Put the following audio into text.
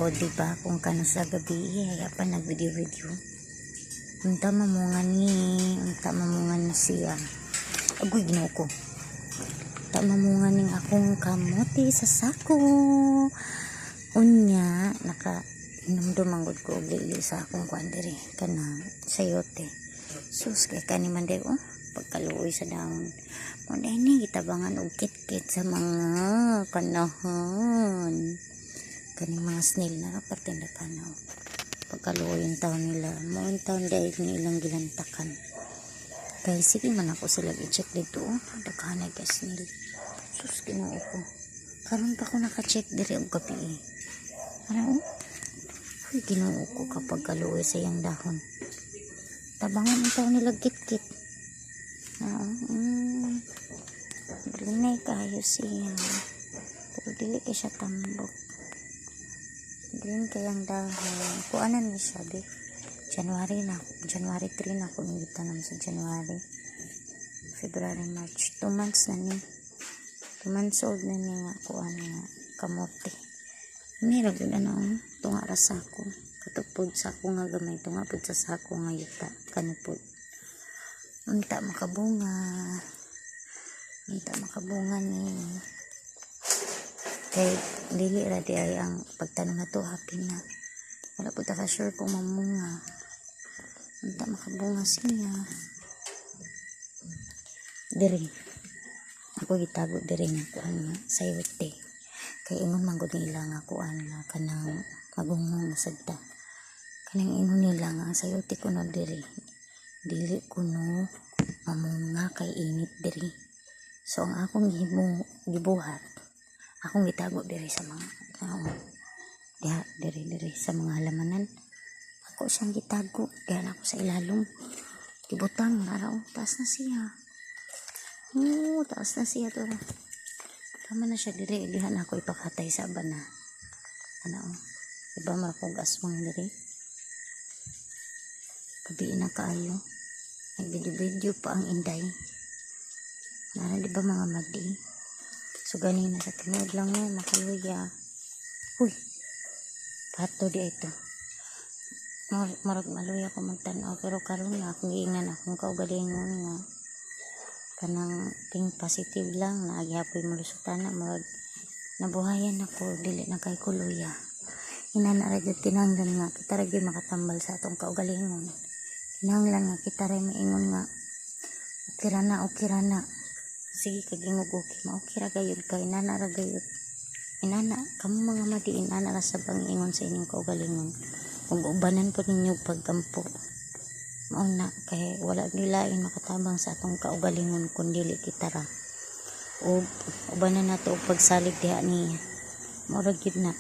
O di ba kung kano sa gabi ay pa nag video video. Unta mamunga ni, unta mamunga ni siya. Agoy, Ginoo ko. Unta mamunga ning akong kamote sa sako. Unya naka hinumdum man gud ko og lili sa akong kuan diri kanang sayote. Sus, kay kani man day, oh, pagkaluoy sa dahon. Mo ni gitabangan og kitkit sa mga kanahon. Kaning mga snail na parte na kanaw. Pagkaluoy yung taon nila, mo ang taon dahil nilang gilantakan. Kay sige man ako sila i-check dito, oh. Daghan ka snail. Sus, Ginoo ko. Karon pa ko naka-check diri og gabi eh. Ano, oh? Uy, Ginoo ko, kapag kaluoy sa iyang dahon. Tabangan ang taon nila kitkit. Ah, Green kayo siya. Pero dili kay siya tambok. Green kayang dahon. Kuanan ni siya, be. January na. January 3 na ako gitanom sa January. February, March. 2 months na ni. 2 months old na ni nga kuan nga kamote. Meron gud ano, tunga ra sa ako. Katupod sa ako nga gamay, tunga pud sa sako nga yuta. Kanupod. Unta makabunga. Unta makabunga ni. Kay dili ra di ay ang pagtanom na to happy na. Wala po ta ka sure kung mamunga. Unta makabunga siya. Diri. Ako gitago diri nga kuan nga sayote. Kay ingon man gud nila nga kuan nga kanang magunghong sad ta. Kanang ingon nila nga ang sayote kuno diri. Dili kuno mamunga kay init diri. So ang akong gihimo gibuhat, akong gitago diri sa mga diha diri diri sa mga halamanan. Ako siyang gitago diha na ako sa ilalom. Gibutang araw, taas na siya. Oo, taas na siya to. Tama na siya diri, diha na ako ipakatay sa bana. Ano, oh. Iba man akong aswang diri. Gabi na kaayo. Nag-video-video pa ang inday. Nara, di ba, mga madi? So ganina sa tinuod lang mo, makaluya. Uy, pato di ito. Murag maluya ko magtan-aw, pero karon nga akong giingnan akong kaugalingon nga kanang think positive lang na gihapoy malusutan na, murag nabuhayan ako, dili na kay kuluya. Inana ra gyud kinahanglan nga kita ra gyud makatambal sa atong kaugalingon. Kinahanglan nga kita ra maingon nga okay ra na, okay ra na. Sige kag ingog okay, ma-okay ra gayud kay inana ra gayud. Inana kamo, mga madi, inana ra sa bang ingon sa inyong kaugalingon ug ubanan po ninyo pagkampo. Mao na kay wala nilain makatabang sa atong kaugalingon kun dili kita ra ug ubanan nato og pagsalig diha niya. Mao ra gyud na.